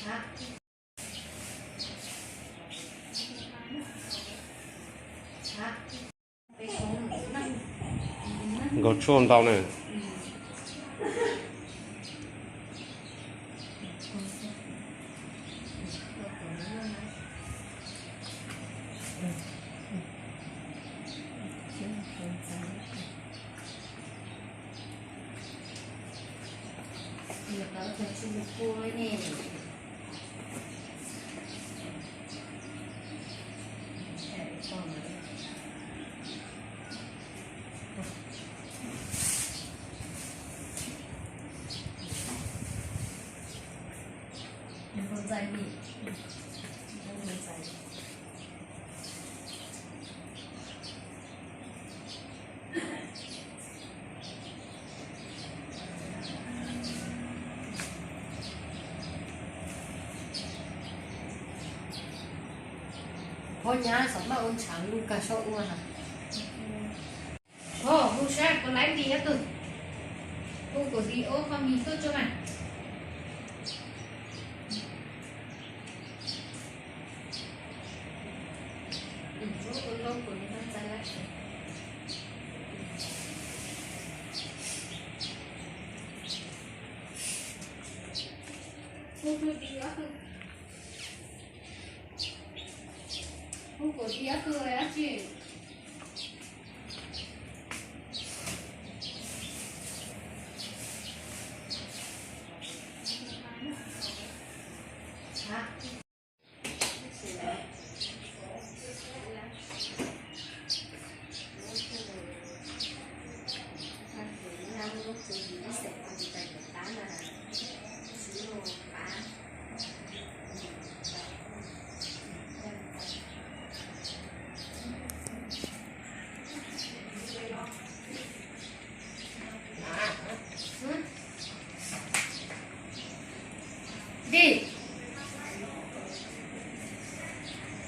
Nkaus tshuaj ntau na. Qhov nyab xav maj ua ntshav lug kag saib ua na. Ho hu saib puas laib nti ob tug. Hu kom li ob qho mis tuaj tso mas. Hu kom li ob tug, hu kom li ob tug dab tsi.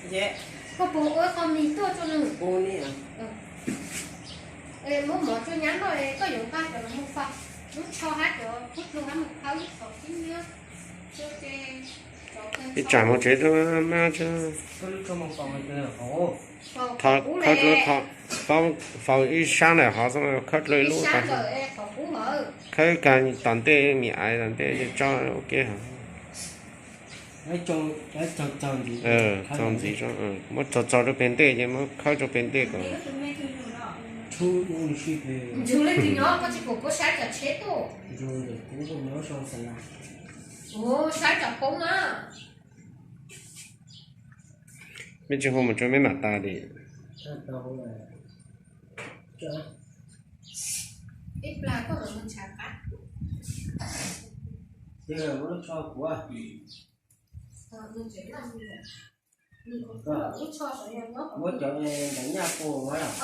Dej, koj puas ua qho mis tuaj tso nws. Muab mov tso nyab noj, koj yuav nqa cov los mus faus, lub tsho hab cov kub dlug hab mus faus ib qho xwb nyob. Ib tsam mus tsev mab, khawb dlua, faus ib sab ntawm hov, khawb dlua ib lub tag. Khawb kag tom ntej me aiv tom ntej tso ua ke hov. Txaus ntxiv, muab txaus txaus rau pem ntej ces muab khawb rau pem ntej kom. Mej tsis hu mus tso mej mam tas li. Muab cov ntawm nyaj pua mas.